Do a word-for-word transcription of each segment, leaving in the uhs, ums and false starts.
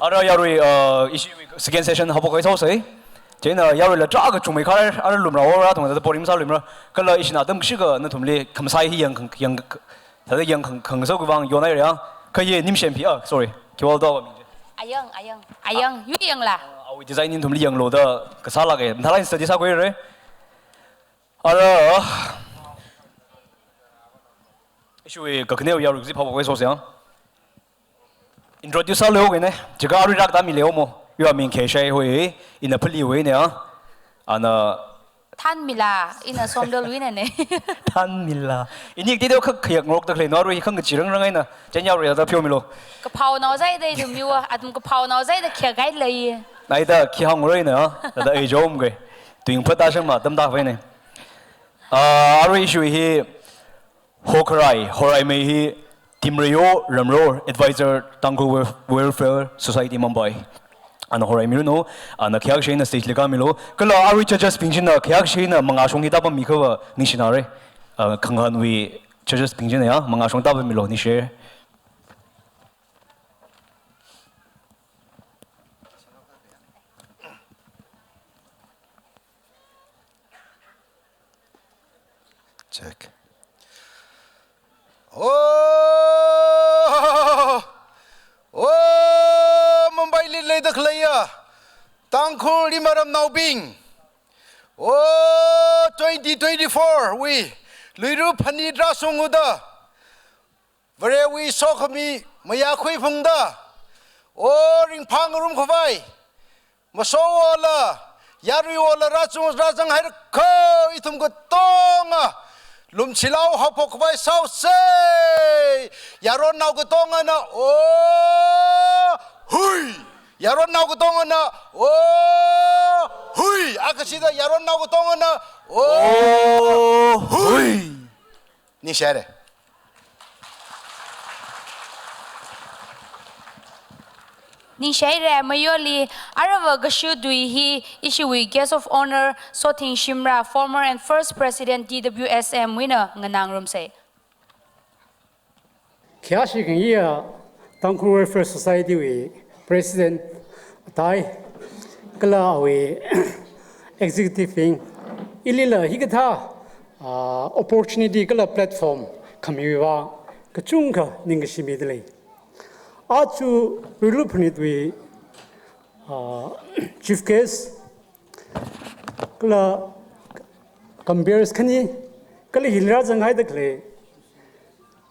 Ara yarui, uh, ishi second session haophok haisosei. Chieina yaruila tarākha chungmei khare, ara lumra ora thong da boring sa lumra. Kala ishina atam kashikha nathumli khamsai hi yang khang, yang, thāda yang khang, khang so kavang yonai ria. Kha ye Nimshem phi, ah, sorry. Kiwal do ming je. Ayang, Ayang, Ayang, yu yang la. Awui design nathumli yanglu da kasā lāke. Nthalai study sākhui re. Ara, ishiwui kakhaneo yarui kazi phaophok haisosei ya. Introduce sālu kene, jiakha arui rākatā mi leo mo, iwui ming Kheshai hoi, ina Phali hoi ne ya. Ana Thanmila, ina Somdal wui ne ne. Thanmila. Ini kiti deo khak khayak ngarokda khalei no, arui khang kachi rangrang eina, chieina yaruila pheo milo. Kaphaonao zaida ithum miwa, athum kaphaonao zaida khayakahai lei. Naida khi hāngroi na, thāda ei jom ke. Tuing phata shang ma, tam ta phai ne. Ah, arui ishiwui hi Hokharai, Horaimei hi Timreyo Ramro, Advisor, Tangkhul Wel-, Welfare Society Mumbai. Ana Horaimei no, ana khayākashina stage li kāmilo. Kala arui judges bing china khayākashina mangāshong hi tāpam mi khava ningshinare. Ah, khangahānwui judges bing china ya, mangāshong tāpam milo ningshi. Check. Oh! Oh! Mumbai li leida khaleiya Tangkhul iramnaobing. Oh, twenty twenty-four wui Luira phanit rāshungda, Varewui sokhami mayākhui phungda, oh, ringphā ngarum khavai, masowola, yaruiwola rāchung rāzang haira kho, ithum katonga lumchilao haophok khavai sāosei. Yaronnao katongana, oh, hui! Yaronnao katongana, oh, hui! Akha shida yaronnao katongana, oh, hui! Ningshire. Ningshire, mayoli, aruiva kashu tui hi ishiwui Guest of Honor, Sothing Shimrah, former and first President T W S M wuina nganāngarumsei. Khayāshi khangayi ya Tangkhul Welfare Society wui President atai, kala awui executive bing, ilila hikathā, ah, opportunity kala platform khamiwui vang kachungkha ningkashi mida lei. Aja Luira phanitwui, ah, chief guest, kala comperes khani, kala hili rāzang haida khalei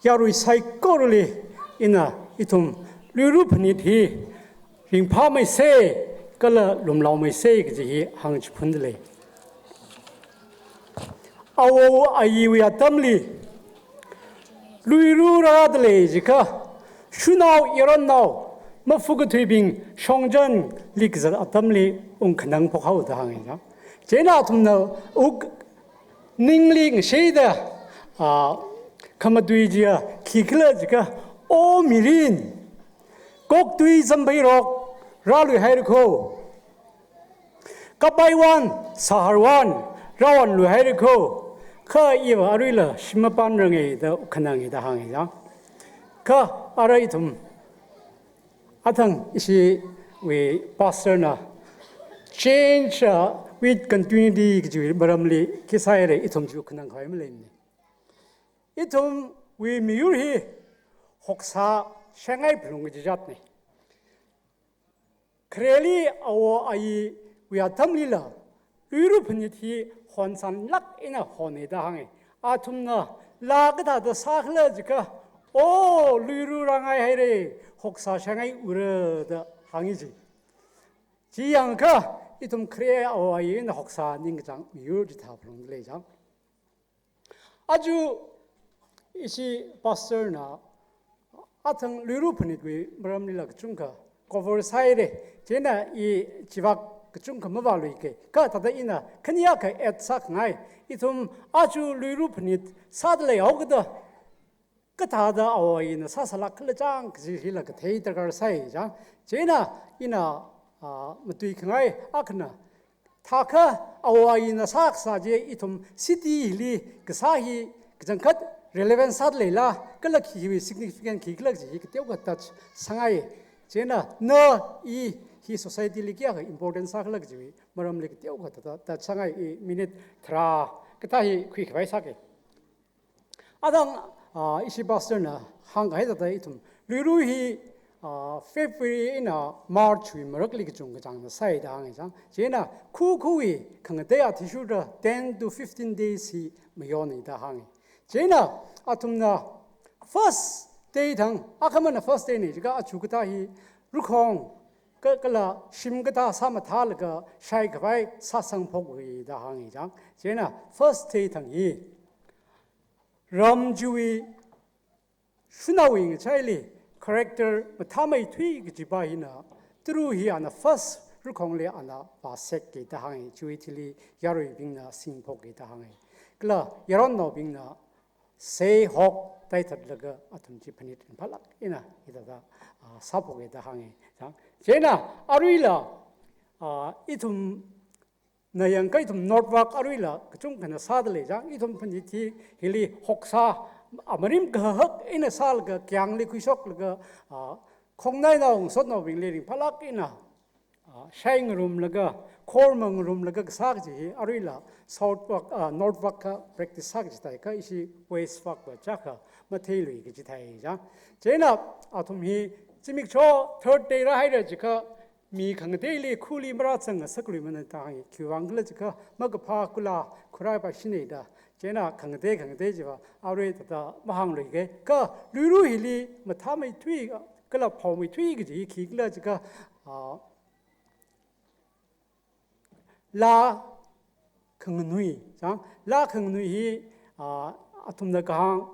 yarui saikorali ina ithum Luira phanit hi ringphāmeisei, kala lumlaomeisei kaji hi hāngchiphunda lei. Awo ayiwui atamli Luira rāda lei jiakha, shanao yaronnao, mafu kathuibing shongzanli kazat atamli ungkhanang phok haoda hānga. Chieina athumna wuk ningli ngashida, ah, khamatui chiya khikhala jiakha, oh mirin, koktui zampheirok rālui haira kho. Kapai wan, sahar wan, rāwanlui haira kho. Kha iva aruila shim mapanranga da khananga da hānga. Kha ara ithum athang ishiwui pastor na change, uh, with continuity kajiwui maramli khi sāhaira, ithum chi khanang khavai maleimana. Ithumwui miyur hi hoksā shangai phalung kaji jatna. Khareli awo ayiwui atamlila Luira phanit hi honsanlāk eina hona da hānga. Athumna laa kathāda sākhala jiakha, oh, Luira rāngai haira, hoksā shangai ura da hānga ji. Chi yangakha ithum khare awo ayina hoksā ningkachāng miyur chithā phalungda lei jang. Aja ishi pastor na athang Luira phanitwui maramlila kachungkha cover sāhaira, chieina i chivak kachungkha mavāluike. Kha thāda ina khani akha add sākhangai, ithum aja Luira phanit sāda leihaokida kathāda awo ayina sāsālākkhala chang kaji hila kathei darkar sāi jang. Chieina ina, ah, matuikhangai akhana, thākha awo ayina sākasā chi ithum city hili kasā hi kachangkhat relevant sāda leila, kala khiwui significant khikhala kaji hi kateokha touch sāngai. Chieina na, i hi society li kayākha important sākhala kajiwui maramli kateokha touch, touch sāngai. I minute tharā kathā hi khuikhavai sāke. Athang, ah, ishi pastor na hāngkahai thāda ithum Luira hi, ah, February eina March wui marakli kachungkachāngna sāi da hāngi chang. Chieina khu khuwui khangatei athishurda ten to fifteen days hi mayonei da hāngi. Chieina athumna first day thang, akhamana first day nei jiakha achu kathā hi rukhong ka, kala shim kathā sāmathālaga shaikhavai sāsangphokhui da hāngi chang. Chieina first day thang hi ram chiwui shanao ngachaili character mathāmeithui kajipa hina, tara hi ana first rukhongli ana vāsekki da hāngi, chiwui thili yaruibingna singphokki da hāngi. Kala yaronnaobingna sei hok taithatlaga athum chi phanit ringphālāk eina hithāda, ah, sāphokki da hāngi. Chang, chieina aruila, ah, ithum na yangkha ithum North Ward aruila kachungkhana sāda lei chang, ithum phanit hi hili hoksā, amarim kahak eina sālaga kayāngli khuishoklaga, ah, khongnainao ngasotnaobingli ringphālāk eina, ah, shai ngarumlaga, khor mangarumlaga kasā kaji hi aruila South Ward, ah, North Ward kha practice sā kaji theiakha ishi West Ward va chākha matheilui kaji thei chang. Chieina athum hi zimiksho third day rāhaira jiakha mi khangateili khuli marāzangngasaklui mana da hāngi. Khiwuivang khala jiakha makaphā kula khurai pa shinei da. Chieina khangatei khangatei chiva arui thāda mahāngluike. Kha Luira hili mathāmeithui kala phaomeithui kaji hi khikhala jiakha, ah, laa khanganui chang. Laa khanganui hi, ah, athumna kahāng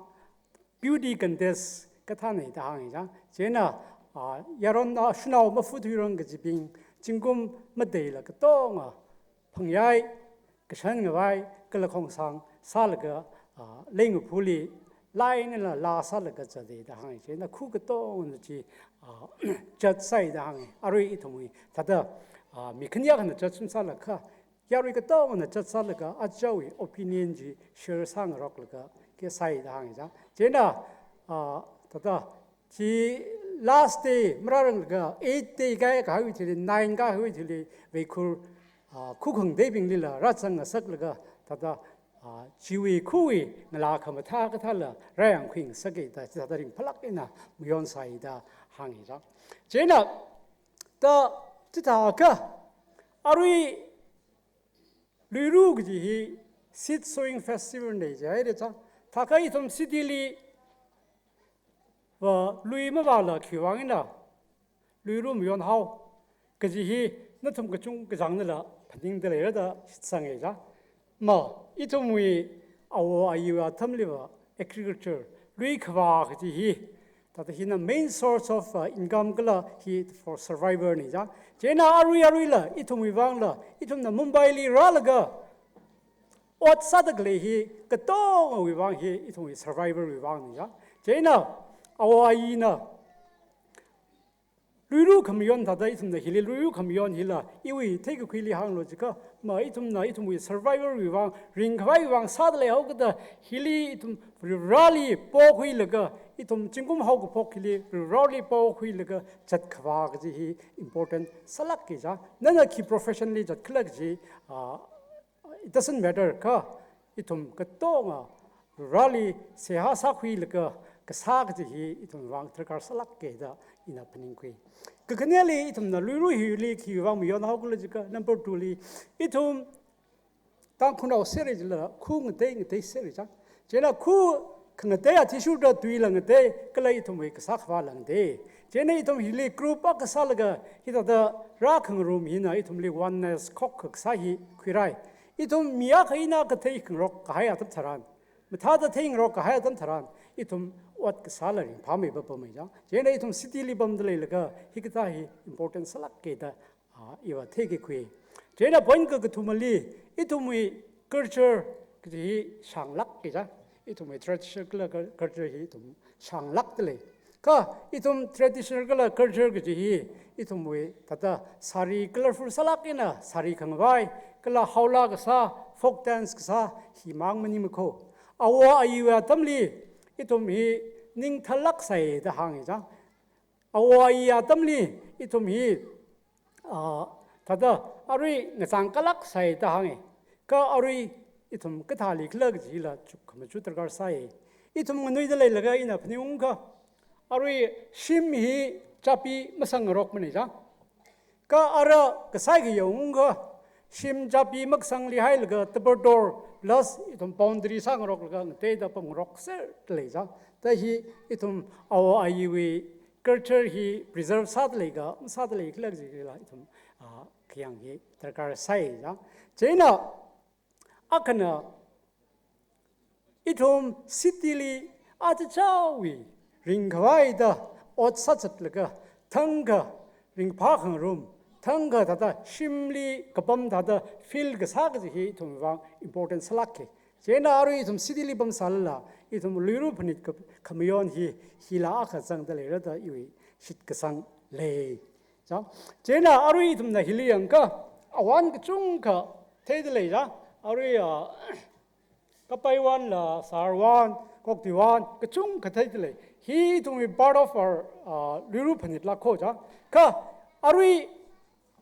beauty contest kathānei da hāngi chang. Chieina, ah, yaron, ah, shanao mafuthuirang kajibing zingkum matheila katonga phangyai, kashan ngavai, kala khongsang sālaga, ah, leingaphuli laa einala laa sālaga zatei da hāngi. Chieina khu katongana chi, ah, judge sāi da hāngi. Arui ithumwui thāda, ah, mi khanyākhana judge masālakha, yarui katongana judge sālaga aruiwui opinion chi share sāngaroklaga khe sāi da hāngi chang. Chieina, ah, thāda chi last day marāranglaga eight day kahai kahaiwui thili, nine kahaiwui thili veikhur, ah, khu khangateibinglila rāzangngasaklaga thāda, ah, chiwui khuwui ngalā khamathā kathāla rāyangkhuingasakki da, chithāda ringphālāk eina mayonsai da hāngi chang. Chieina ta chithākha arui Luira kaji hi seed sowing festival nei jihaira chang. Thākha ithum city li va lui mavāla khiwuivang eina Luira mayonhao kaji hi nathum kachungkachāngnala phaningda leira da shitsanga chang. Ma, ithumwui awo ayi atamli va agriculture, lui khavā kaji hi thāda hina main source of, uh, income kala hi for survival nei chang. Chieina arui aruila ithumwui vangla, ithumna Mumbai li rālaga ot sāda khalei hi katongawui vang hi ithumwui survival wui vang nei chang. Chieina awo ayina Luira khamayon thāda ithumna hili Luira khamayon hila iwui theikakhuili hānglu jiakha, ma ithumna ithumwui survival wui vang, ringkhavai wui vang sāda leihao kajida hili ithum Varivarāli pokhuilaga, ithum zingkum haokaphok hili Varivarāli pokhuilaga zatkhavā kaji hi important sālākki chang. Nana khi profession li zatkhala kaji, ah, it doesn't matter kha, ithum katonga Varivarāli seihā sākhuilaga kasā kaji hi ithum vang darkar sālākki da ina phaningkhui. Kakhaneli ithumna Luira hili khiwuivang mayonhao khala jiakha, number two li, ithum Tangkhulnao sera jila khu ngatei ngatei sera chang. Chieina khu khangatei athishurda tuila ngatei, kala ithumwui kasā khavāla ngatei. Chieina ithum hili group akha sālaga hithāda rākhangarum hina ithumli oneness khokkha kasā hi khuirai. Ithum mi akha eina akha theikhangarok kahai atam tharan, mathāda theingarok kahai atam tharan, ithum ot kasāla ringphāmei papamei chang. Chieina ithum city li pamda leilaga hikathā hi important sālākki da, ah, iva theikakhui. Chieina point kakathumali, ithumwui culture kaji hi shānglākki chang. Ithumwui traditional kala cul-, culture hi ithum shānglākda lei. Kha ithum traditional kala culture kaji hi ithumwui thāda sari colorful sālāk eina sari khangavai, kala haola kasā, folk dance kasā, himang maningmakho. Awo ayi atamli ithum hi ningthālāksai da hāngi chang. Awo ayi atamli ithum hi, ah, thāda arui ngachang kalāksai da hāngi. Kha arui ithum kathāli khala kajila chukkhamaja darkar sai. Ithum nganuida leilaga ina phaningungkha, arui shim hi chapee masangngarokmana chang. Kha ara kasai kayāungungkha, shim chapee makasangli hailaga tabartor plus ithum boundary sāngaroklaga ngateida pamngarokser lei chang. Thāda hi ithum awo ayiwui culture hi preserve sādalei kha, masādalei khala kajila ithum, ah, khayang hi darkar sai chang. Chieina akhana ithum city li achichāwui ringkhavai da ot sāzatlaga, thangkha ringphā khangarum, thangkha thāda shimli kapam thāda feel kasā kaji hi ithumwui vang important sālāka. Chieina arui ithum city li pamsālala, ithum Luira phanit kha-, khamayon hi, hila akha zangda leira da iwui shitkasang lei. Chang, chieina arui ithumna hili yangakha, awon kachungkha theida lei chang. Arui, ah, Kapai wonla, Sar won, Koktui won, kachungkha theida lei. Hi ithumwui part of our, ah, Luira phanit lāka chang. Kha arui,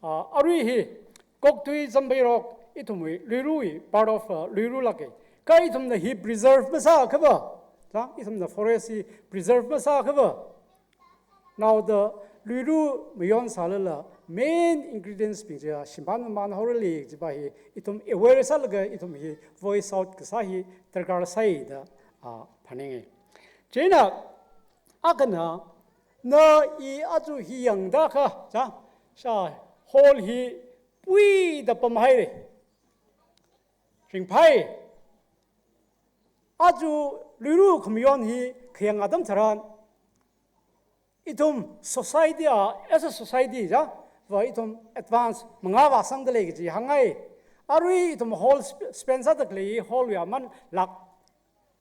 ah, arui hi Koktui Zambairok ithumwui Luirawui part of, ah, Luira lāka. Kha ithumna hi preserve masāakhava, chang, ithumna forest hi preserve masāakhava, naoda Luira mayon sālala main ingredients bing chiya shimphan maman haorali kajiva hi ithum aware sālaga ithum hi voice out kasā hi darkar sai da, ah, phaninga. Chieina akhana, na i aja hi yangda kha, chang, sha hall hi puida pamhaira. Ringphāi. Aja Luira khamayon hi khayang atam tharan, ithum society a, as a society chang, va ithum advance mangā vāsangda lei kaji hāngngai. Arui ithum hall sp-, spend sāda khalei hall wui aman lakh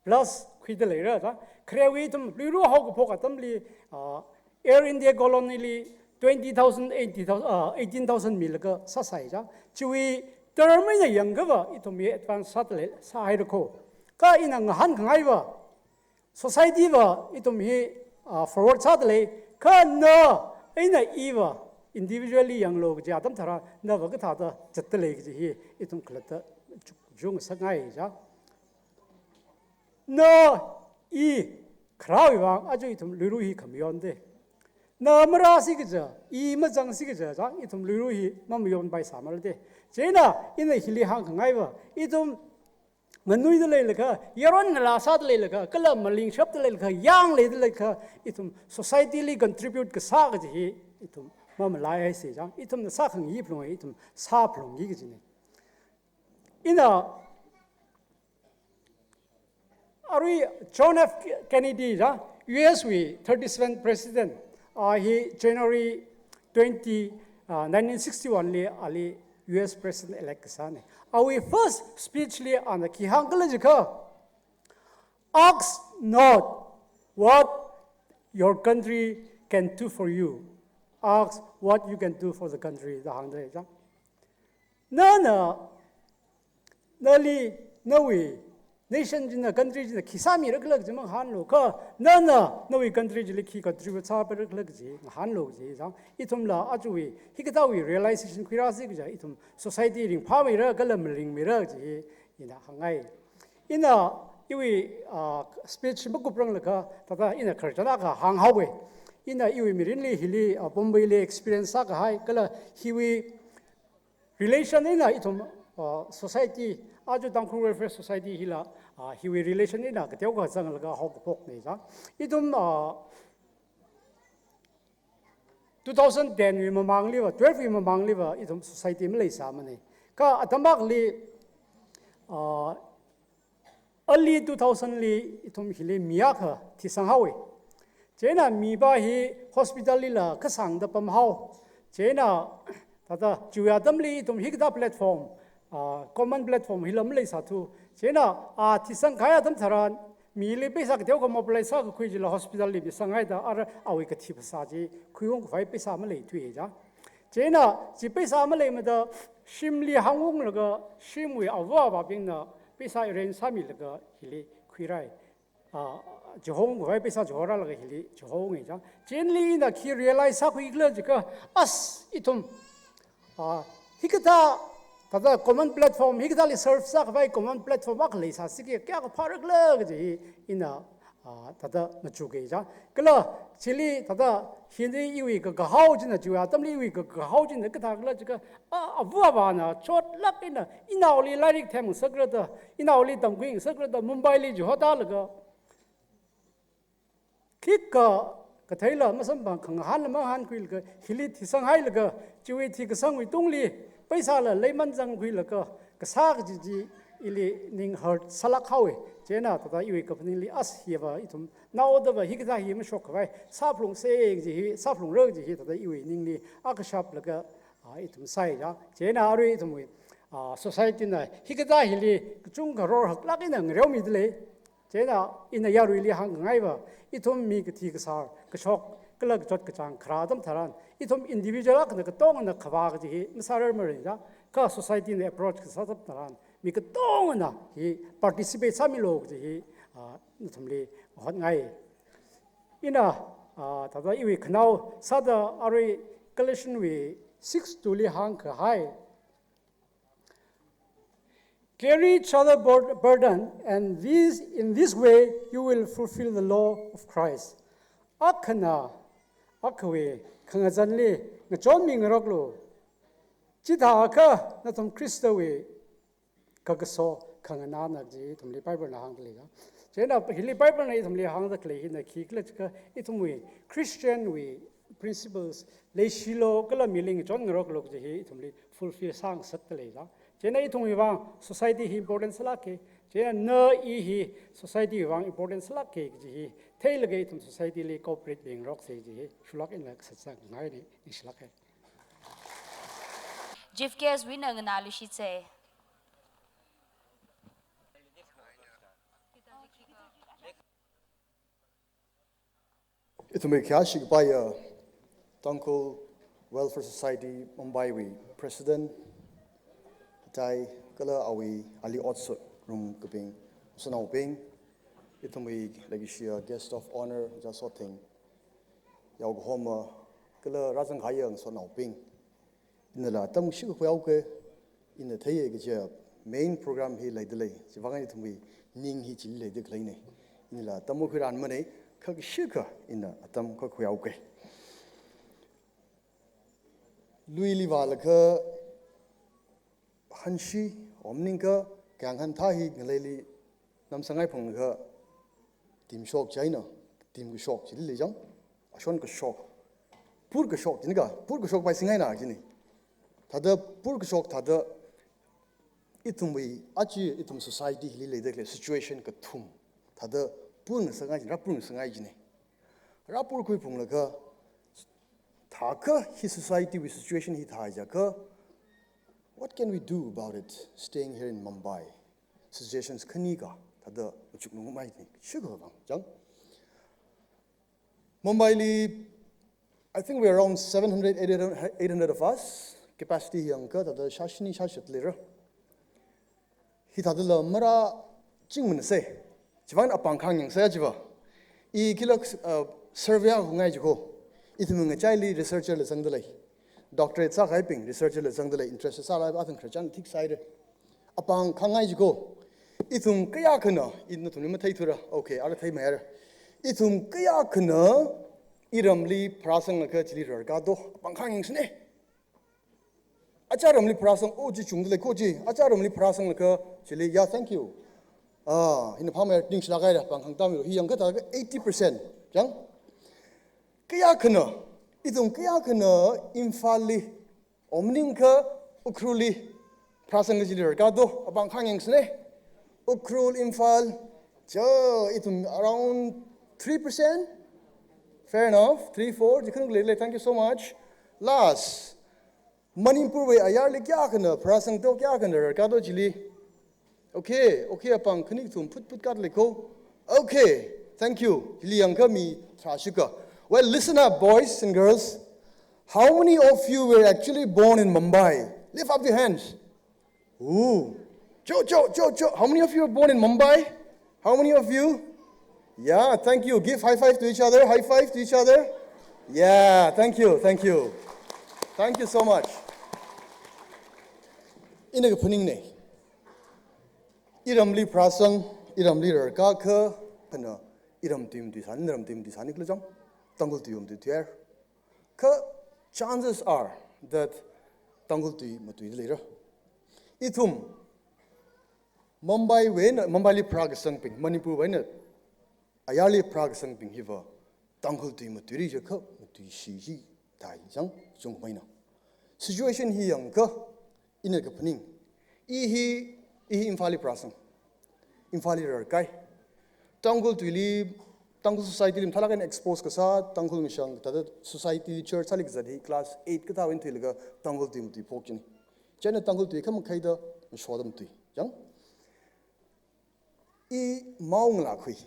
plus khuida leira chang. Kharewui ithum Luira haokaphok atamli, ah, Air India colony li twenty thousand, eighty thousand, ah, eighteen thousand milaga sāsai chang. Chiwui term eina yangakhava ithum hi advance sāda lei, sāhaira kho. Kha ina ngahānkhangaiva, society va ithum hi, ah, forward sāda lei, kha na eina iva individually yanglu kaji atam tharan, nava kathāda zatda lei kaji hi ithum khalatta chuk-, chukngasakngai chang. Na i kharāwui vang aja ithum Luira hi khamayon da. Na marāsi kaja, i mazangsi kaja chang, ithum Luira hi mamayonpaisāmara da. Chieina ina hili hāngkhangaiva, ithum nganuida leilakha, yaron ngalā sāda leilakha, kala malingshapda leilakha, yangleida leilakha, ithum society li contribute kasā kaji hi ithum mamalaihaisa chang. Ithumna sākhangai phalung, ithum sāphalungki kajina. Ina arui John F Kennedy chang, U S wui thirty-seven President, a hi January twenty, ah, nineteen sixty-one li ali U S President elect kasāna. Awui first speech li ana khi hāngkhala jiakha, "Ask not what your country can do for you. Ask what you can do for the country," da hāngda lei chang. Nana, nali, nawui nation china, country china khi sāmira khala kaji mangahānlu, kha nana nawui country chili khi contribute sāpaira khala kaji ngahānlu kaji chang. Ithumla ajawui hikathāwui realization khuirāsi kaja, ithum society ringphāmeira kala malingmeira kaji hi ina hāngngai. Ina iwui, ah, speech makuprang laga, thāda ina khararchan akha hānghaowa. Ina iwui mirinli hili, ah, Bombay li experience sākahai, kala hiwui relation eina ithum, ah, society, aja Tangkhul Welfare Society hila, ah, hiwui relation eina kateokha zanglaga haokaphokna chang. Ithum, ah, two thousand ten wui mamangliva, twelve wui mamangliva, ithum society maleisāmana. Kha atam akhali, ah, early two thousand li ithum hili mi akha thisanghaowa. Chieina mipa hi hospital lila kasāngda pamhao. Chieina thāda chiwui atamli ithum hikathā platform, ah, common platform hila maleisāthu. Chieina a thisangkahai atam tharan, mili paisa kateokha mobilize sākakhui chila hospital li misanghaida, ara awui kathi phasā chi khuiungkhavai paisa maleithuiya chang. Chieina chi paisa maleimada shimli hāngunglaga, shimwui ava avābingna paisa arrange sāmilaga hili khuirai. Ah, chihokhavai paisa chihorālaga hili chihokngai chang. Chieina ina khi realize sākhuikhala jiakha, as, ithum, ah, hikathā, thāda common platform, hikathāli serve sākhavai common platform akha leisāsi kayākha phārakhala kaji hi ina, ah, thāda machukei chang. Kala, chili thāda hina iwui kakahao china chiwui atamli iwui kakahao china kathākhala jiakha, ah, ava avāna chotlāk eina, inaoli lairik themngasakra da, inaoli tamkhuingasakra da, Mumbaili chihotālaga, khikha katheila masamphang, khangahānla mangahānkhuilaga, hili thisanghailaga, chiwui thikasangwui tungli paisala leiman zangkhuilaga, kasā kaji chi ili ning hurt sālāk haowe. Chieina thāda iwui kaphaningli as hiva ithum naodava hikathā hi mashokkhavai sāphalungse kaji hi, sāphalungra kaji hi thāda iwui ningli akha shaplaga, ah, ithum sai chang. Chieina arui ithumwui, ah, society na hikathā hili kachungkha rorhaklāk eina ngareomidalei. Chieina ina yaruili hāngkhangaiva, ithum mi kathi kasār, kashok, kala kachot kachāng kharā atam tharan, ithum individual akhana katongana khavā kaji hi masārarmara chang, kha society na approach kasā atam tharan, mi katongana hi participate sāmilu kaji hi, ah, nathumli hotngai. Ina, ah, thāda iwui khanao sāda arui Galatians wui six two li hāngkahai, "Carry each other bur-, burden, and this, in this way you will fulfill the law of Christ." Akhana akhawui khangazanli ngachonmingaroklu. Chithākha nathum Khristawui kakaso khanganāna kaji ithumli Bible na hāngdalei chang. Chieina hili Bible na ithumli hāngdakhalei hina khikhala jiakha, ithumwui Christian wui principles leishilu kala mili ngachonngaroklu kaji hi ithumli fulfill sāngasakdalei chang. Chieina ithumwui vang society hi important sālāke. Chieina na i hi society wui vang important sālāke kaji hi theilaga ithum society li cooperate mingarokse kaji hi shulāk eina satsang ngaini, ningshilāke. Chief guest wui eina nganāluishitse. Ithumwui khayāshi kapaiya Tangkhul Welfare Society Mumbai wui President, atai kala awui ali otshot rumkabing, sanaobing, ithumwui leikashiya Guest of Honor, Ojā Sothing, yaokahoma, kala rāzangkahaiya ngasotnaobing, inala atam shikha khuihaoke, ina theiya kaja main program hi leidalei, chivang ithumwui ning hi chili leidakhaleine. Inala atam khuiranmane, kha kashikha ina atam khuihaoke. Luili vālaga hanshi, om maningakha, kayānghan thā hi ngaleili namsangai phungakha, tim shok chieina, tim kashok chili lei chang, ashon kashok, pur kashok chini kha, pur kashok pai singaina chini. Thāda pur kashok thāda ithumwui, aja ithum society hili leidakhalei situation kathum thāda purngasangai chini, rāpurngasangai chini. Rāpurkhui phunglaga, thākha hi society wui situation hithā jiakha, what can we do about it staying here in Mumbai? Suggestions khani kha thāda machukngarummai ni, shikha vang chang. Mumbaili, I think we're around seven hundred, eight hundred, eight hundred of us. Capacity hi yangakha thāda shāshini shāshat leira. Hithādala marāchingmanase. Chivang apāng khangayangsei chiva. I khila, uh, survey akha ngai jiko. Ithum ngachaili researcher la zangdalei. Doctorate sākahaibing researcher la zangdalei. Interest sālala athang khararchan thik sāhaire. Apāng khangai jiko. Ithum kayākhana, ina nathumli matheithura. Okay, ara theimayara. Ithum kayākhana iramli pharāsanglaga chili rarkado. Apāng khangayangsine. Aja ramli pharāsang, oh, chi chungdalei ko chi. Aja ramli pharāsanglaga chili, yeah, thank you. Ah, hina phāmei ningshilāk haira, apāng khangtāmilu. Hi yangakha thākha eighty percent. Chang? Kayākhana, ithum kayākhana Imphalli, om maningakha Ukhrulli pharāsanglaga chili rarkado, apāng khangayangsine. Ukhrul, Imphal, cho, ithum around three percent. Fair enough, three, four, chi khanuk leilei, thank you so much. Last, Manipurwui ayarli kayākhana pharāsangdo, kayākhana rarkado chili. Okay, okay, apāng khani kathum phut phut kādalei ko. Okay, thank you. Chili yangakha mi tharā shikha. Well, listen up, boys and girls. How many of you were actually born in Mumbai? Lift up your hands. Ooh. Cho, cho, cho, cho. How many of you were born in Mumbai? How many of you? Yeah, thank you. Give high five to each other. High five to each other. Yeah, thank you. Thank you. Thank you so much. Ina kaphaningne. Iramli pharāsang, iramli rarkā kha, phana, iram tui matuisāni, iram tui matuisāni khala chang, Tangkhul tui matuithuihaira. Kha chances are that Tangkhul tui matuida leira. Ithum Mumbai wui eina, Mumbaili pharākasangbing, Manipur wui eina ayarli pharākasangbing hiva Tangkhul tui matuiri jiakha matuishi ji thai chang, chungmeina. Situation hi yangakha, ina kaphaning. I hi, i hi Imphalli pharāsang. Imphalli rarkai. Tangkhul tuili, Tangkhul society li mathālāk eina expose kasā, Tangkhul mashang, thāda society li church sāli kazat hi class eight kathāwui eina thuilaga Tangkhul tui matuiphok chini. Chieina Tangkhul tui khamakhaida mashoda matui. Chang? I mao ngalākhui.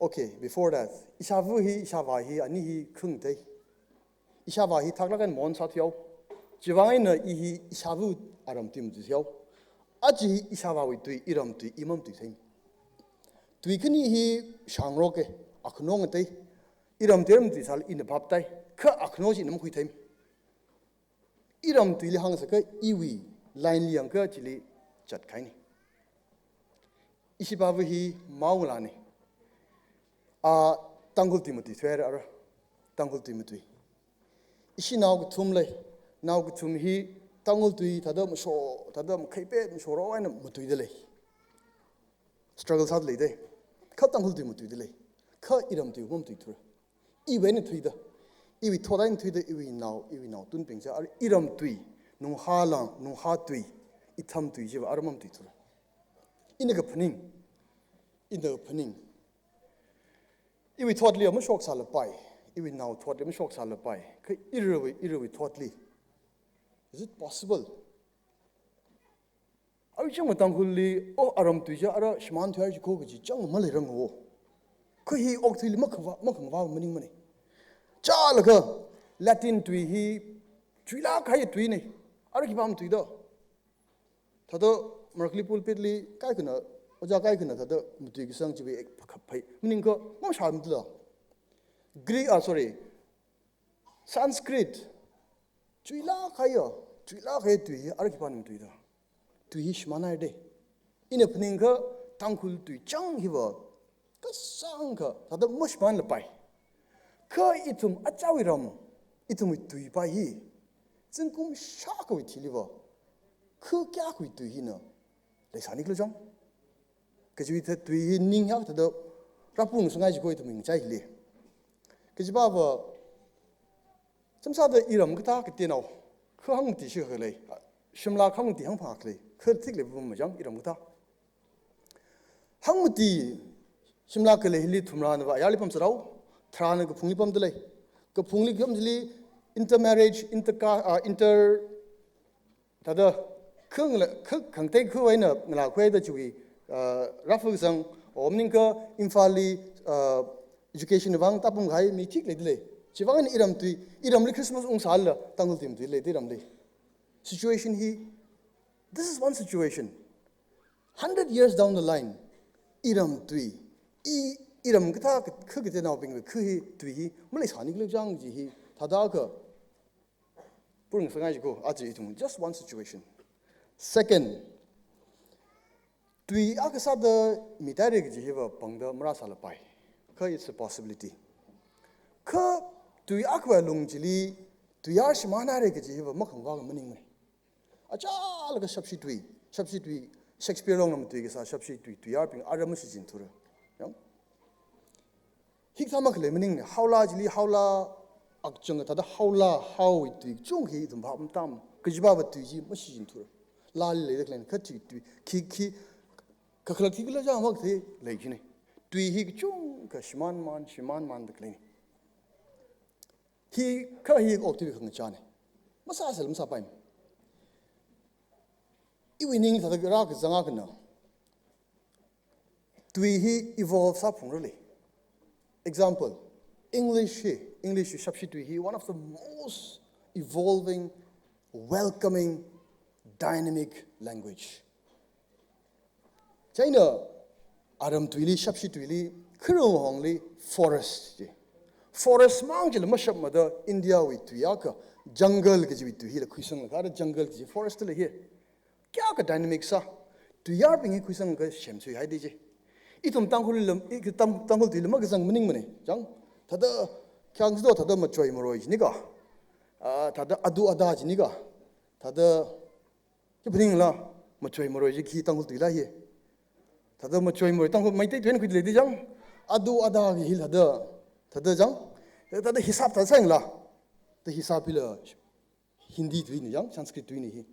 Okay, before that, ishāva hi, ishāvā hi, ani hi khangatei. Ishāvā hi thaklāk eina mon sāthuihao. Chiwui vang eina i hi ishāva aram tui matuithuihao. Aja hi ishāvāwui tui, iram tui, i mamatuithei. Tui khani hi shāngaroke, akhano ngatei. Iram tui iram tui sālala ina bhaptai. Kha akhano chi ina makhuithei. Iram tuili hāngsākha iwui line li yangakha chili chatkahaini. Ishipāva hi mao ngalāni. A, Tangkhul tui matuithuihaira ara. Tangkhul tui matui. Ishi nao kathum lei. Nao kathum hi Tangkhul tui thāda masho, thāda makhaipet mashorao eina matuida lei. Struggle sāda leidei. Kha Tangkhul tui matuida lei. Kha iram tui mamatuithura. Iwui eina thuida. Iwui thot eina thuida, iwui nao, iwui naothotbing chi, ara iram tui, nunghā lang, nunghā tui, itham tui chiva ara mamatuithura. Ina kaphaning. Ina kaphaning. Iwui thotli mashok sālapai. Iwui nao thotli mashok sālapai. Kha irawui, irawui thotli. Is it possible? Aruichang Tangkhulli, oh, aram tui chi ara shimānthuihaira jiko kaji chang maleirangwo. Kha hi okathuili makhangvā, makhangvā maningmane. Chālaga Latin tui hi chuilāk kahai tuine. Ara khipā matuida. Thāda marakli pulpit li kaikhana, ojā kaikhana thāda matuikasang chiwui ek phakap phai. Maningakha, mashāmatuila. Greek, ah, sorry. Sanskrit. Chuilāk kahai, chuilāk kahai tui hi, ara khipāna matuida. Tui hi shimānhaira de. Ina phaningakha Tangkhul tui chang hiva, kasāngkha, thāda mashimānlapai. Kha ithum achāwui ram, ithumwui tuipa hi, zingkum shākhawui thiliva, kha kayākhawui tui hina leisāni khala chang. Kajiwui thā tui hi ning hak thāda, rāpung sāngai jiko ithum ngachai hili. Kajipava, samsāda iram kathā katenao, kha hangmati shikha lei. Shimla hangmati hangphang lei. Kha thik lei pum majang iram kathā. Hangmati Shimla khalei hili thumrana va ayarli pamsārao, tharāna kaphungli pamda lei. Kaphungli kham chili intermarriage, interca-, ah, inter, thāda, khang la, kha khangatei khuiwui eina ngalākhuida chiwui, ah, rāfukasang, om maningakha Imphalli, ah, education vang tāpam kahai mi thik leida lei. Chiwui vang eina iram tui, iramli Christmas ungsālala, Tangkhul tui matuida leida iramli. Situation hi, this is one situation. Hundred years down the line, iram tui, i, iram kathā kha katenaobingwui kha hi tui hi, maleisāni khala chang chi hi, thādakha, pung sāngai jiko, aja ithum, just one situation. Second, tui akha sāda mitaira kaji hiva pangda marāsālapai. Kha it's a possibility. Kha tui akhawui lung chili, tuiyār shimānhaira kaji hiva makhangvā maningmane. Achālakha shapshi tui, shapshi tui, Shakespeare longna matuikasā shapshi tui, tuiyārbing ara mashichinthura. Yang? Hikathā makhalei maningne, haola chili haola akchang thāda haola, haowui tui kachungkha ithum phap matam, kajipava tui chi mashichinthura. Laali leida khaleina, kha tui, tui, khi, khi, kakhalat khikhala chang makathei lei kajine. Tui hi kachungkha shimānmān, shimānmānda khaleine. Hi, kha hi okathui khangachāne. Masāsālala masāpaimane. Iwui ning thāda rākazang akhana, tui hi evolve sāphungra lei. Example, English hi, English hi shapshi tui hi one of the most evolving, welcoming, dynamic language. Chieina, Aram tuili, Shapshi tuili, Khirung Hongli forest chi. Forest mang chila mashapmada India wui tui akha jungle kajiwui tui hila khuisanglaga, ara jungle kaji forest la hi. Kayākha dynamic sā. Tuiyārbing hi khuisanglaga semsuihaida chi. Ithum Tangkhul lam, i, Tang-, Tangkhul tuili makazang maningmana. Chang, thāda khayang sāda thāda machoi maroi jinika. Ah, thāda adu ada jinika. Thāda, chi phaningla, machoi maroi chi khi Tangkhul tuila hi. Thāda machoi maroi Tangkhul Meitei tuina khuida leida chang. Adu ada hi thāda, thāda chang. Thāda hisab thāda sāngla. Thāda hisab hila Hindi tuina chang, Sanskrit tuina hi.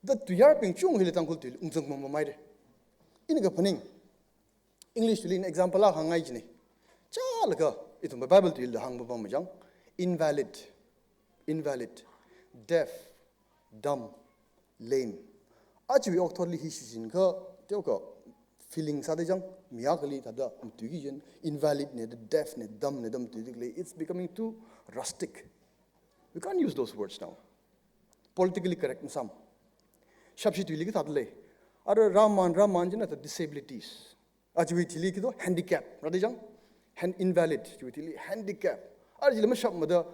Thāda tuiyārbing chung hila Tangkhul tuili ungzang mamamaira. Ina kaphaning, English tuili example akha hāngngai jina. Chālaga, ithum Bible tuila hāngpapam chang. Invalid, invalid, deaf, dumb, lame. Achiwui okathuili hi shichinakha, teokha feeling sāda chang, mi akhali thāda matuiki jin, invalid na, deaf na, dumb na, thāda matuida khalei. It's becoming too rustic. We can't use those words now. Politically correct masāmana. Shapshi tuili kathāda lei. Ara rāman, rāman jina thāda disabilities. Achiwui thili khi to handicap, rāda chang? Hand invalid, chiwui thili handicap. Ara chila mashapmada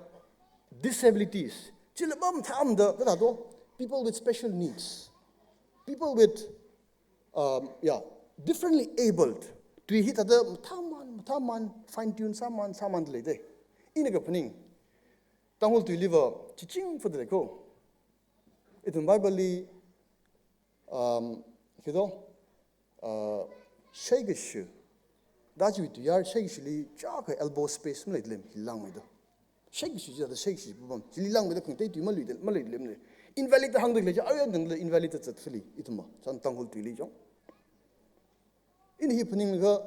disabilities. Chila mathāmada, kathā to, people with special needs. People with, um, yeah, differently abled. Tui hi thāda mathāman, mathāman, fine tune sāman, sāmanda leida. Ina kaphaning, Tangkhul tuiliva, chiching fada lei ko. Ithum Bible li, um, khi to, uh, shaikashu. Thāda chiwui tuiyār shaikashuli chākha elbow space maleida lei, hi langmeida. Shaikashu chi thāda shaikashu papam. Chili langmeida khangatei tui maluida, maleida lei. Invalid da hāngda khalei chi, ayan dangla invalid da zatfali, ithumva. Chang Tangkhul tuili chang. Ina hi phaninglaga,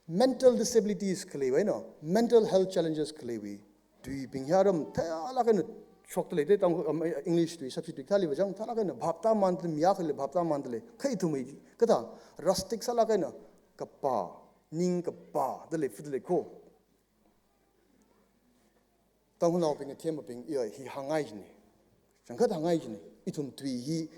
mental disabilities khaleiwui, no? Mental health challenges khaleiwui. Tuibing hi aram thālāk eina shokta leida, Tang-, um, English tui, Shapshi tui kathāliva chang, thālāk eina bhap tāmanda lei, mi akhali bhap tāmanda lei. Kha ithumwui, kathā, rustic sālāk eina, kapā, ning kapāda lei, fada lei ko. Tangkhulnaobing, athembing, iya, hi hāngngai jina. Changkhat hāngngai jina. Ithum tui hi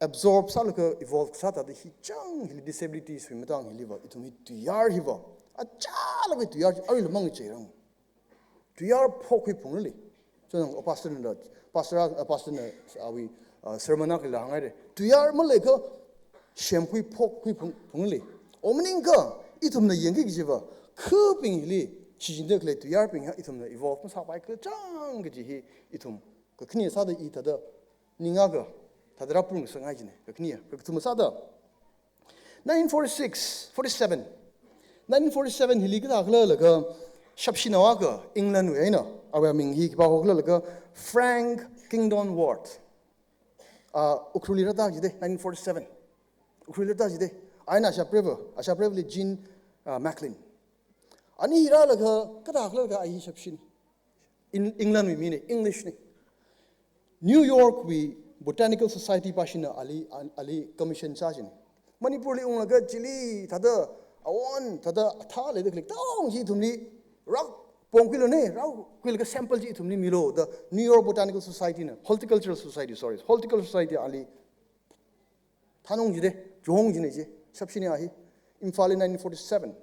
absorb sālaga evolve sāda hi chang hili disabilities wui matang hiliva, ithum hi tuiyār hiva. Achālakha tuiyār, aruila mang cheirang. Tuiyār phok khuiphungra lei. Chang, oh, pastor na, pastor, ah, pastor na, ah, wui, ah, sermon akhali hāngngaira. Tuiyār maleiakha, semkhui phok khuiphung, phungra lei. Oh, maningakha, ithumna yangki kajiva, khabing hili, shichinda khalei tuiyārbing hi, ithumna evolve masāpai kachang kaji hi, ithum, kakhane sāda i thāda, ning akha, thāda rāpung sāngai jina, kakhane, kakathuma sāda. Nineteen forty-six, forty-seven. Nineteen forty-seven hili kathā khala laga, Shapshinao akha, England wui eina, awui aming hi khipā hokhala laga, Frank Kingdon Ward. Ah, Ukhrulli rāda jida, nineteen forty-seven. Ukhrulli rāda jida. Aina ashā preiva, ashā preiva li Jean, ah, Macklin. Ani rālaga, kathā khala laga, ai hi Shapshina. In, England wui mina, English na. New York wui Botanical Society pāshina ali, ali commission sā jina. Manipurli unglaga chili thāda awon, thāda athā leida khalei tong chi ithumli rāpongkhuilu ne, rākhuilaga sample chi ithumli milu da New York Botanical Society na, Horticultural Society, sorry, Horticultural Society ali thānung jida, chong jina chi, Shapshina hi, Imphalli nineteen forty-seven.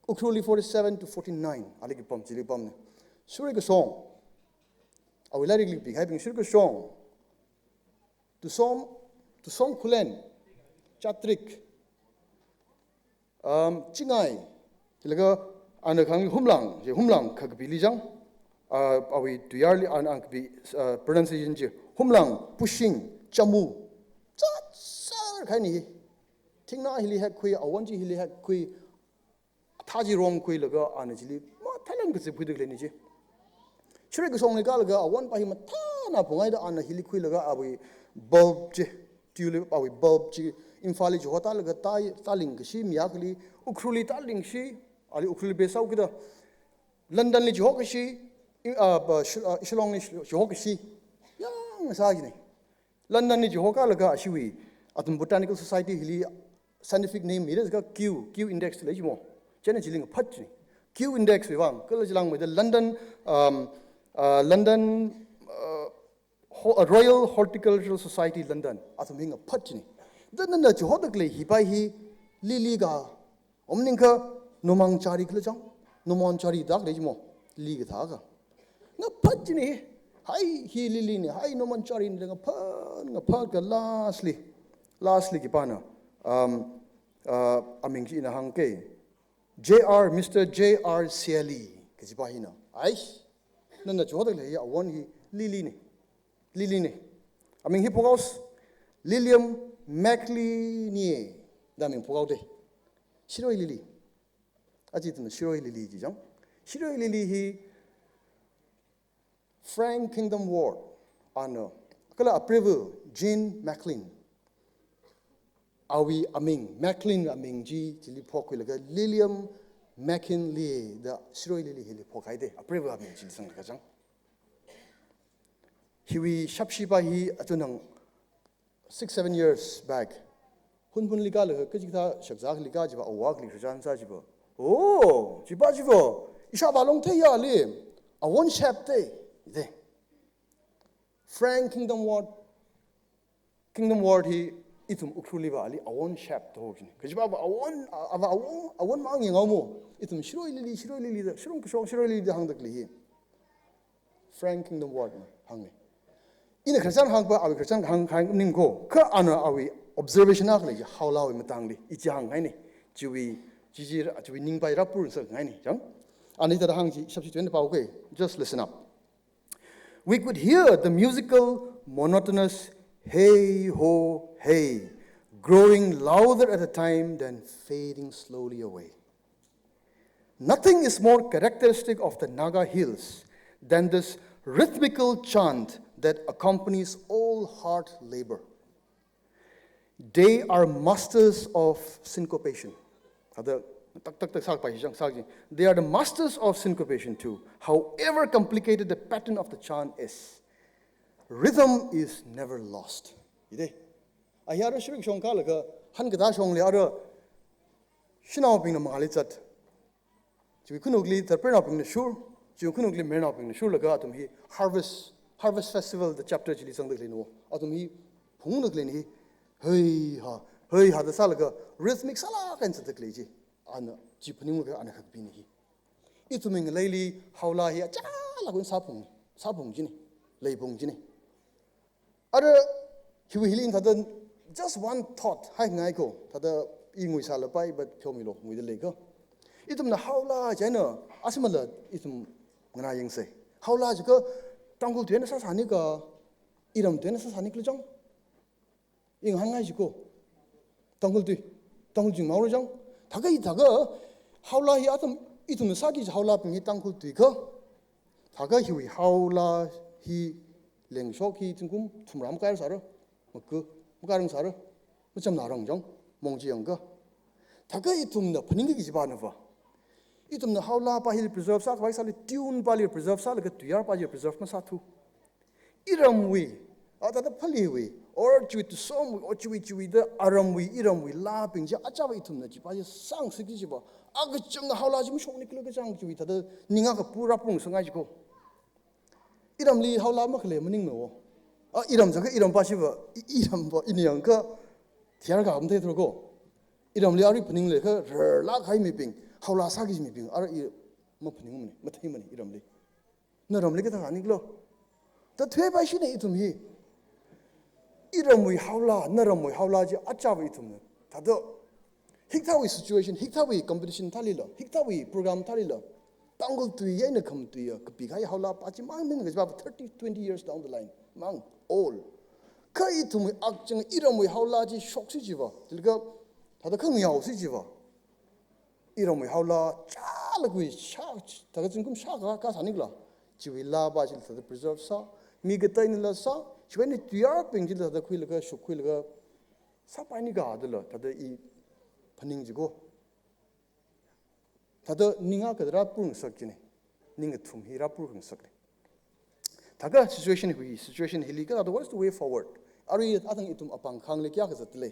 Ukhrulli forty-seven to forty-nine, ali khipam, chili pamna. Suri Kashong, awui lairikli pikahaibing Suri Kashong, Tusom, Tusom Khullen, Chatrik, um, Chingai, chilaga ana khang Humlang, chi Humlang kha kapili chang, ah, awui tuiyārli ana, ana kapi, ah, pronunciation chi, Humlang, Pushing, Chamu, zat sākahai ni hi. Thingna hili hekkhui, awon chi hili hekkhui, athā chi romkhuilaga ana chili mathālāk kazipkhuida khalei ni chi. Suri Kashongli kālaga awon pa hi mathāna phungaida ana hili khuilaga awui bulb chi, tulip awui bulb chi, Imphalli chihotālaga tā, tālingkashi, mi akhali Ukhrulli tālingshi, ali Ukhrulli base sāhaokida, Londonli chihokashi, i, ah, ba, Shi-, ah, Shillongli chihokashi, yang sā jina. Londonli chihokālaga ashiwui, athum Botanical Society hili scientific name mira jiakha Kew, Kew Index lei jimo. Chieina chili ngaphat jina. Kew Index wui vang, kala chilangmeida London, um, uh, London, uh, Ho-, uh, Royal Horticultural Society London, athum hi ngaphat jina. Thāda nana chihoda khalei hi pa hi, Lily ka, om ningkha Nomanchari khala chang, Nomanchari dak le mo, lily kathā ka. Ngaphat jini, hai hi lily ni, hai Nomanchari ni, ngaphat, ngaphat ka lastly, lastly khipāna, um, uh, aming chi ina hāngke. J R, Mister J R Sealy, kajipa hina. Ai, nana chodak le ya, awon hi lily ni. Lily ni. Aming hi phokhaosa, Lilium Macleanie, da aming phokhaoda. Shiroi lily. Aja ithumna shiroi lily ji chang. Shiroi lily hi Frank Kingdom Ward, ana, kala apreiva Jean Maclean. Awui aming, Maclean aming chi, chili phokhuilaga Lilium Macleanie da shiroi lily hili phokhaida, apreiva aming chili sanglaga chang. Hiwui shapshipa hi atunang six, seven years back. Hunphunli kālaga kachikathā shakzāli kā jiva, awakli khararchan sā jiva. Oh, chipa jiva. Ishāvā long theiya li. Awon shapda. Ide. Frank Kingdom Ward. Kingdom Ward hi ithum Ukhrulli va ali awon shapda ho jini. Kajipa va awon, ava awon, awon mang yangao mo. Ithum shiroi lily, shiroi lily da, shirong kashong shiroi lily da hāngda khalei hi. Frank Kingdom Ward na hānga. Ina khararchan hāngpa, awui khararchan hāng, hāngning ko. Kha ana awui observation akha lei ji, haolawui matangli. Ichi hāngngai ni. Chiwui, chi chi, chiwui ningpai rāpur sāngai ni. Chang? Ana hithāda hāng ji, shapshi twenty pao ke. Just listen up. We could hear the musical monotonous hey ho hey growing louder at a time, then fading slowly away. Nothing is more characteristic of the Naga hills than this rhythmical chant that accompanies all hard labor. They are masters of syncopation. Thāda tak tak tak sāpai hi chang sā ji. They are the masters of syncopation too. However complicated the pattern of the chant is, rhythm is never lost. Ide. Ahi ara shiroi kashong kālaga, han kathā shongli ara shanaobingna mangāli zat. Chiwui khanukli tharpreinaobingna shur, chiwui khanukli mayarnaobingna shurlaga athum hi harvest, harvest festival da chapter chili zangda khalei no. Athum hi phungda khalei hi, hei ha, hei ha da sālaga rhythmic sālaga eina zatda khalei ji. Ana chi phaninglaga ana khakpi ni hi. Ithumwui ngaleili haola hi achālak eina sāphung, sāphung jini, leiphung jini. Ara, hiwui hili thāda just one thought haingai ko, thāda i ngui sālapai, but pheomilo, nguida lei ko. Ithumna haola chieina, asimala ithum nganā yangsa. Haola jiakha, Tangkhul tuina sāsāni ka, iram tuina sāsāni khala chang. I ngahānngai ji ko. Tangkhul tui, Tangkhul jing maoro chang. Thākha i thākha, haola hi athum, ithumna sāki ji haolabing hi Tangkhul tui ko. Thākha hiwui haola hi lengshok hi zingkum thumrā makai sāra, maku, makai rang sāra, machamna rang chang, mong chi yangka. Thākha ithumna phaningki kajipa na va. Ithumna haolapa hili preserve sākhavai sāli, tune pali preserve sālaga tuiyarpa hili preserve masāthu. Iramwui, a thāda Phaleewui, or chiwui Tusomwui, or chiwui chiwui da aramwui, iramwui laabing chi achāva ithumna chipa chi sāngasakki jiva. Akachangna haola chi mashokni khala kachang chiwui thāda ninga kapu rāpung sāngai ji ko. Iramli haola makhalei maningmei wo. A iram jiakha irampa chiva, i, irampa ini yangkha thiyar ka mathei thro ko. Iramli ari phaning leiakha rarlak kahai mibing, haola sāki ji mibing, ara i maphaningmana, matheimana iramli. Naramli kathā sāni khala. Thāda thuipai shina ithum hi. Iramwui haola, naramwui haola chi achāva ithumna. Thāda hikathāwui situation, hikathāwui competition thālila, hikathāwui program thālila, Tangkhul tui eina khamatui ya, kapi kahai haolapa chi mang min kajipa thirty, twenty years down the line, mang all. Kha ithumwui akachang iramwui haola chi shoksi jiva, chilakha thāda khangayaosi jiva. Iramwui haola chālakwui shā, thākha zingkum shākha kasāni khala. Chiwui laapa chila thāda preserve sā, mi kateina la sā, chiwui eina tuiyarbing chila thāda khuilaga, shuk khuilaga, sāpaini ka dala, thāda i phaning ji ko. Thāda ninga kathā rāpung sak jini, ninga thum hi rāpung sak ni. Thākha situation hui, situation hili kathāda, what is the way forward? Arui athang ithum apāng khangli kayākha zatlei.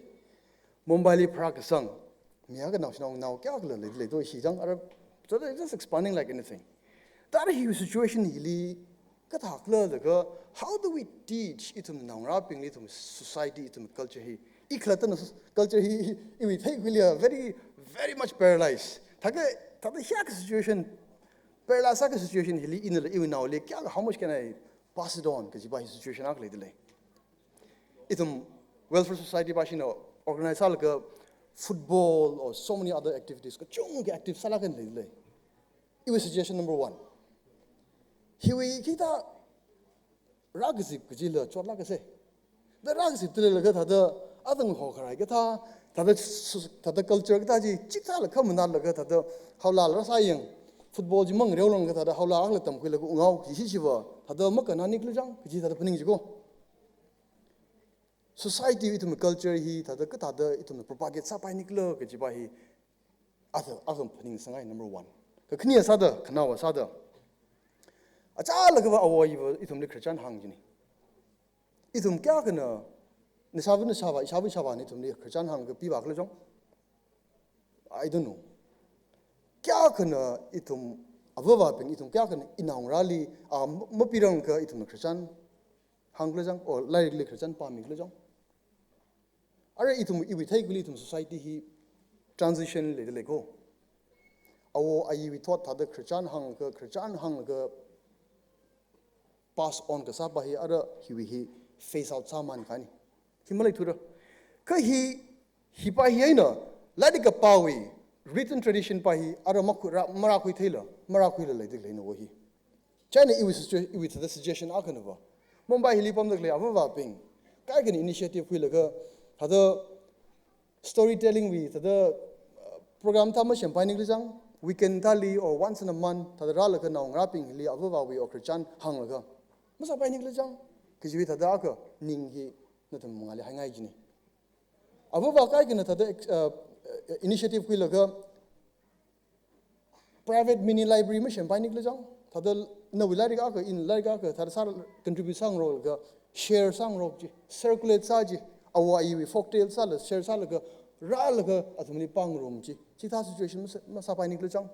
Mumbaili pharākasang, mi akha nao shanao nao kayākhala leilei to shi chang, ara, so they're just expanding like anything. Thāda hi situation hili kathākhala laga, how do we teach ithum naongarābingli, ithum society, ithum culture hi I khalattana culture hi, hi, iwui theikhuili very, very much paralyzed. Thākha, thāda hiyākha situation, paralyzed sākha situation hili inala iwui naoli kayākha, how much can I pass it on kajipa hi situation akha leidalei. Ithum welfare society pāshina organize sālaga football or so many other activities kachungkha active sālaga leidalei. Iwui suggestion number one. Hiwui khikha rākazip kajila chotlākasei. Da rākazip tila laga thāda atang hokharai kathā, thāda su-, thāda culture kathā chi chithāla khamanalaga thāda haola rāsāyang, football chi mangareolānglaga thāda haola akhala tamkhuilaga ungao kaji chiva thāda makānna nikhala chang kaji thāda phaning chiko. Society ithum culture hi thāda kathāda ithumna propagate sāpai nikhala kajipa hi athā, athā phaningsangai number one. Kakhane sāda, khanaowa sāda, achālakha va awo ayiva ithumli khararchan hāng jina. Ithum kayākhana, nashāva nashāvā, ishāva ishāvāna ithumli khararchan hānglaga pivākhala chang, I don't know. Kayākhana ithum avāvābing, ithum kayākhana inaongarāli, a, ma-, mapirangakha ithumna khararchan hāngkhala chang, or lairikli khararchan pāmikhala chang. Ara ithum iwui theikhuili ithum society hi transition leidalei ko. Awo ayiwui thot thāda khararchan hānglaga, khararchan hānglaga pass on kasāpa hi ara hiwui hi phase out sāman kani. Hi maleithura. Kha hi, hipa hi eina, lairik kapāwui written tradition pa hi ara makhu-, ra-, marākhui theila, marākhuila leidalei nawo hi. Chieina iwui sugge-, iwui thāda suggestion akhanava, Mumbai hili pamdalei avāvābing kaikhana initiative khuilaga, thāda storytelling wui thāda, uh, program thā masempai nikhala chang, weekend thāli or once in a month thāda rālaga naongarābing hili avāvāwui okhararchan hānglaga masāpai nikhala chang kajiwui thāda akha ning hi nathum mangāli haingai jina. Avāvā kaikhana thāda ex-, uh, initiative khuilaga private mini library masempai nikhala chang, thāda nawui lairik akha, in lairik akha thāda sā contribute sāngarokka, share sāngarok chi, circulate sā chi, awo ayiwui folk tale sāla share sālaga, rālaga athumli pāngarum chi, chithā situation masā-, masāpai nikhala chang.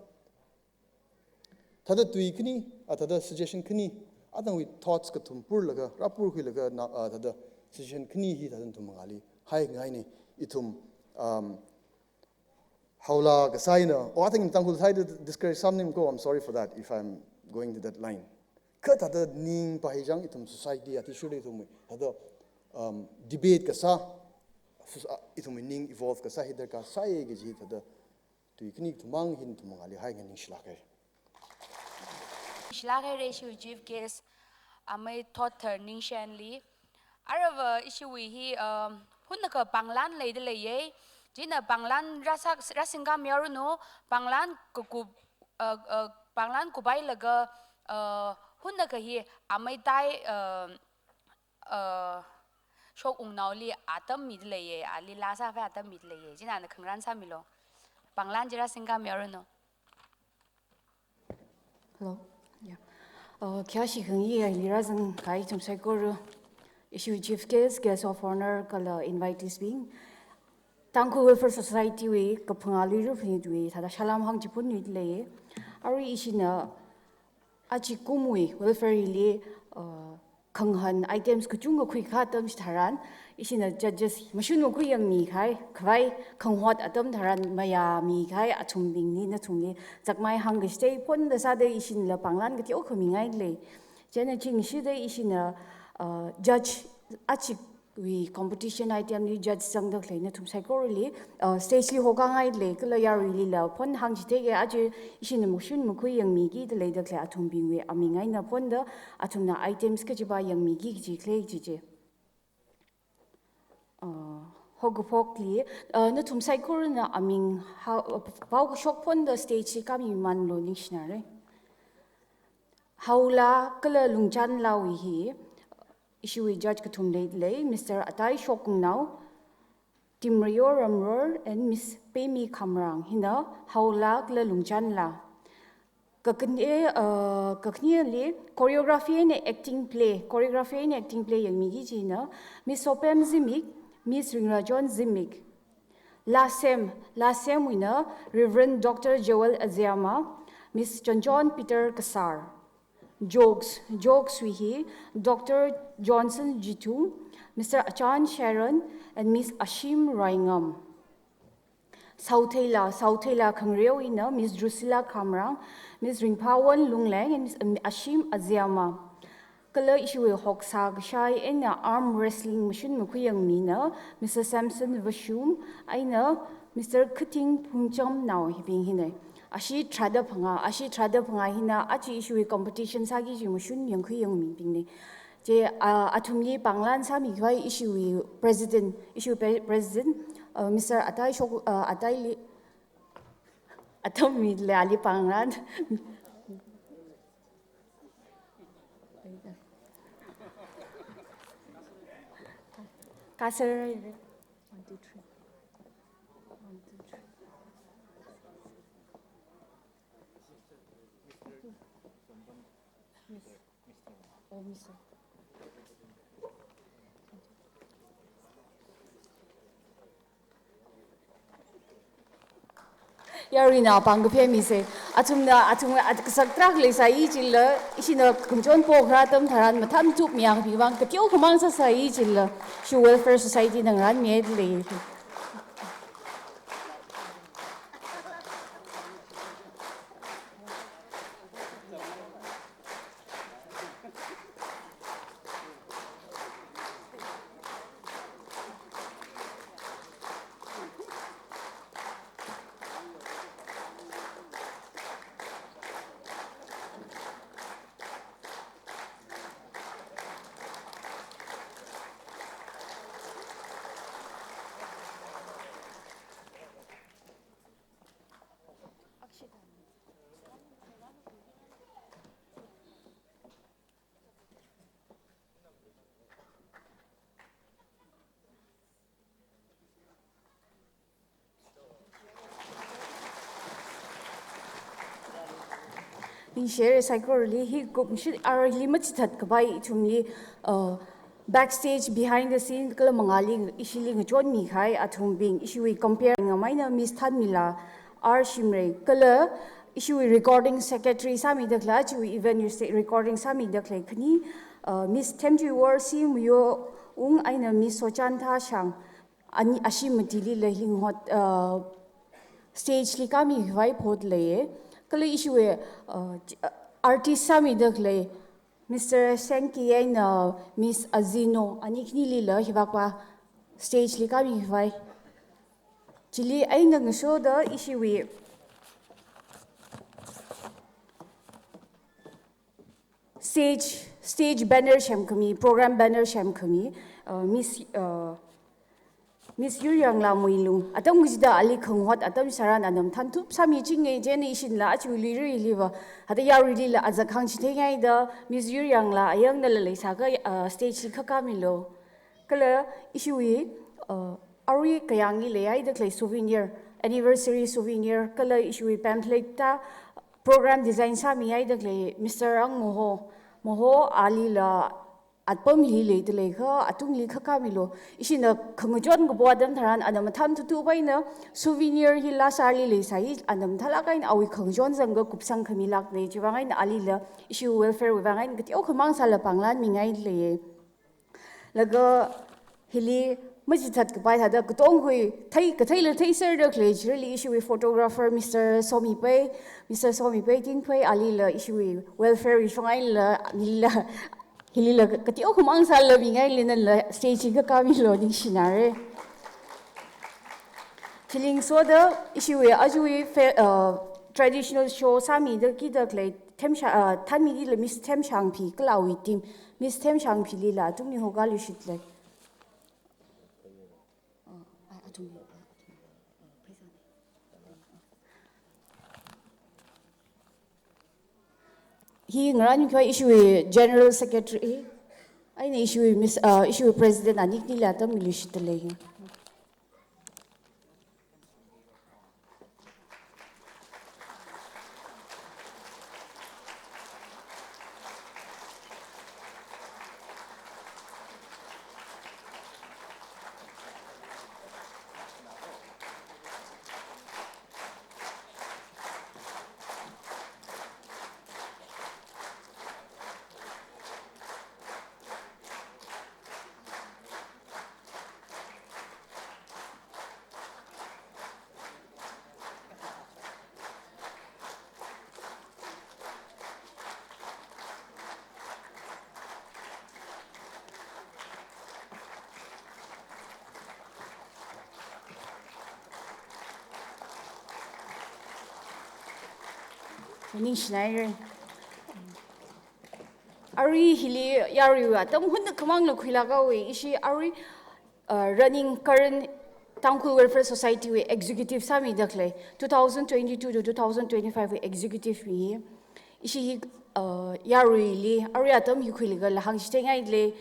Thāda tui khani, a, thāda suggestion khani, atangwui thoughts kathum purlaga, rāpurkhuilaga, na, a, thāda suggestion khani hi thāda nathum mangāli haingaina. Ithum, um, haola kasā eina, oh, I think Tangkhul side discourage sāmana ko, I'm sorry for that if I'm going to that line. Kha thāda ningpa hi chang ithum society athishurda ithum thāda, um, debate kasā, sus-, a, ithum ning evolve kasā hi darkar sāya kaji thāda tui khani kathum mang hi nathum mangāli hainganing shilāka. Shilāka re ishiwui chief guest, amei thot tharning shanli. Arava ishiwui hi, um, hunnakha pānglan leidaleiya. Chieina pānglan rāsak, rāsingkāmi arunu, pānglan kakup, uh, uh, pānglan kuphailaga, uh, hunnakha hi amei tai, uh, uh, shok wungnaoli atam midaleiya, ali laa sāpai atam midaleiya. Chieina ana khangarān sāmilu. Pānglan chi rāsingkāmi arunu. Hello. Yeah. Uh, khayāshi khangayi eina rāzangkahai ithum saikora, ishiwui chief guest, guest of honour kala invitees bing, Tangkhul Welfare Society wui kaphangā lui rupni tui thāda salam hāngchiphun nui lei. Arui ishina achikumwui welfare li, uh, khangahān items kachungkha khuikahai atam chitharan, ishina judges mashun makhuiyangmi kahai, khavai khangahot atam tharan mayāmi kahai athumbingli nathumli zakmai hāngkachithei phonda sāda ishinala pānglan kateokha mingailei. Chieina chingshida ishina, uh, judge achikwui competition item li judge zangdakhalei nathum saikorali, uh, stage li hokāngailei, kala yaruilila phon hāngchitheiki aja ishina mashun makhuiyangmiki dalei dakhalei athumbingwui aming eina phonda athumna items kachipa yangmiki kaji khalei chi chi. Uh, haokaphokli, uh, nathum saikorana aming ha-, uh, pao kashok phonda stage li kāmimanlu ningshinare. Haola kala Lungchanlawui hi, ishiwui judge kathum leilei, Mister Atai Shokngnao, Timrayo Ramror and Miss Pemi Khamrang hina Haola kala Lungchanla. Kakhane, uh, kakhaneli choreography eina acting play, choreography eina acting play yangmiki china Miss Sopem Zimik, Miss Ringrajon Zimik. Laa sem, laa semwuina Reverend Doctor Joel Aziama, Miss Chonchon Peter Kasar. Jokes, jokes wui hi Doctor Johnson Jithung, Mister Achan Sharon and Miss Ashim Raingam. Saotheila, Saotheila Khangreo eina Miss Drusilla Khamrang, Miss Ringphawon Lungleng and Miss Ashim Aziama. Kala ishiwui hoksā kashai eina arm wrestling mashun makhuiyangmina Mister Samson Vashum eina Mister Khating Phungchamnao hibing hina. Ashi tharāda phangā, ashi tharāda phangā hina aja ishiwui competition sāki kaji mashun yangkhuiyangmibingna. Chi, ah, athumli pānglan sāmikhavai ishiwui president, ishiwui pre-, president, ah, Mister Atai Shok-, ah, Ataili, athumli ali pānglan. Kasar. One, two, three. One, two, three. Yes. Oh, Mister. Yaruina pāng kaphā misa. Athumna, athum, at-, kasak tarākha leisai chila, ishina khangachon pokharā atam tharan mathān tup miya kapivang, kateokhamang sāsai chila, ishiwui Welfare Society na ngarānmi haida lei. Ningshire saikorali hi kumshit arali machithat khavai ithumli, uh, backstage, behind the scene, kala mangāli ishili ngachonmi kahai athumbing, ishiwui compare ngamaina Miss Thanmila R Shimray, kala ishiwui recording secretary sāmida khalei, chiwui event use recording sāmida khalei khani, uh, Miss Themchui Worshim Young eina Miss Sochantha Shang, ani ashi matilila hili ngot, uh, stage li kāmi khavai phot leiya. Kala ishiwui, uh, ch-, uh, artist sāmida khalei Mister Sengki eina Miss Azino, ani khanilila hivākva stage li kāmi khavai. Chili eina ngasoda ishiwui stage, stage banner semkhami, program banner semkhami, uh, Miss, uh, Miss Yuryangla Muilung. Atam kachida ali khangahot atam tharan ana mathān tup sāmichinga, chieina ishinla aja Luira hiliva, hithāda yaruilila aja khangachitheingaida, Miss Yuryangla ayang nala leisākha, uh, stage li khakāmilu. Kala ishiwui, uh, arui kayāngli leihaida khalei souvenir, anniversary souvenir, kala ishiwui pamphlet ta program design sāmihaida khalei Mister Ang Moho, Moho alila apam hili leida leikha, atungli khakāmilu. Ishina khangachon kapo atam tharan ana mathān tutup eina souvenir hi last year li leisai, ana mathālāk eina awui khangachon zangda kupsang khamilākna, chivang eina alila ishiwui welfare wui vang eina kateokhamang sāla pānglan mingai leiya. Laga hili machithat kapai thāda katongkhui thei, katheila theiserda khalei chili ishiwui photographer Mister Somi Pei, Mister Somi Pei Tingphei alila ishiwui welfare wui vang eina la, nila, hilila kateokhamang sāla mingai lei, nala stage li khakāmilu, ningshinare. Chili ngasoda ishiwui ajawui fe-, uh, traditional show sāmida kida khalei Themsha-, uh, Thanmilila Miss Themshangphi kala awui team, Miss Themshangphilila atungli hokā lushit lei. Uh, a-, atung, uh, atung, uh, please, uh, hi ngarān khavai ishiwui General Secretary, eina ishiwui Miss, uh, ishiwui President ani khanila atam milushitda lei. Ningshinaire. Arui hili yaruiwui atam hunakha mangla khuilāka we, ishi arui, uh, running current Tangkhul Welfare Society wui executive sāmida khalei, two thousand twenty-two to two thousand twenty-five wui executive mi. Ishi hi, uh, yaruili arui atam hi khuilaga la hāngchitheingaile.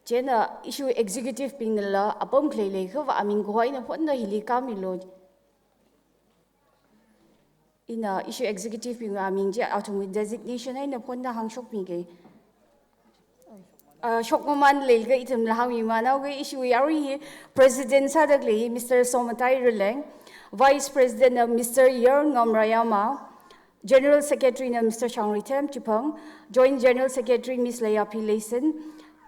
Chieina ishi executive bingnala apam khalei leiakha va aming kaho eina phonda hili kāmilu. Ina ishi executive bing aming chi athumwui designation eina phonda hāngshokmige. Uh, shokmamān leilaga ithumla hāngmimānhaoge. Ishi arui hi president sāda khalei Mister Somatai Raleng, vice president na Mister Yarngam Rayama, general secretary na Mister Shangrithem Chiphang, joint general secretary Miss Layaphi Leisen,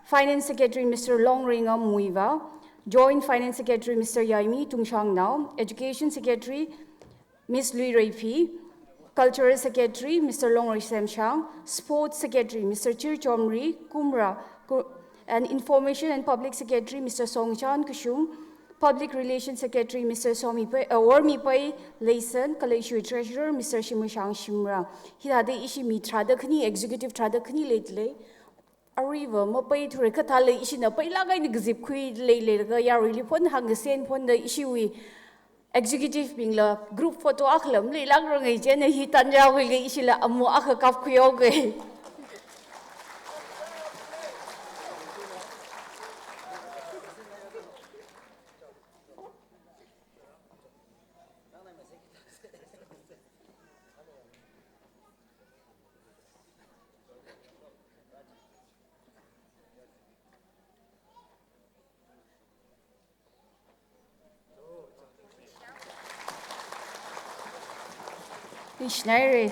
finance secretary Mister Longringam Muivah, joint finance secretary Mister Yaimi Tungshangnao, education secretary Miss Lui Reiphi, cultural secretary Mister Longrei Semshang, sports secretary Mister Chirchomri Kumra, Ku-, and information and public secretary Mister Songchan Kashung, public relations secretary Mister Somipai, uh, Wormipai Leisen, kala ishiwui treasurer Mister Shimrishang Shimrang. Hithāda ishi mi tharāda khani, executive tharāda khani leidalei. Aruiva mapai thura kathāla ishina pailāk eina kazipkhui leilaga yaruili phon hāngkasen phonda ishiwui executive bingla group photo akhala maleilākranga, chieina hi tanja khuilaga ishila amo akha kapkhuihaoge. Ningshinaire.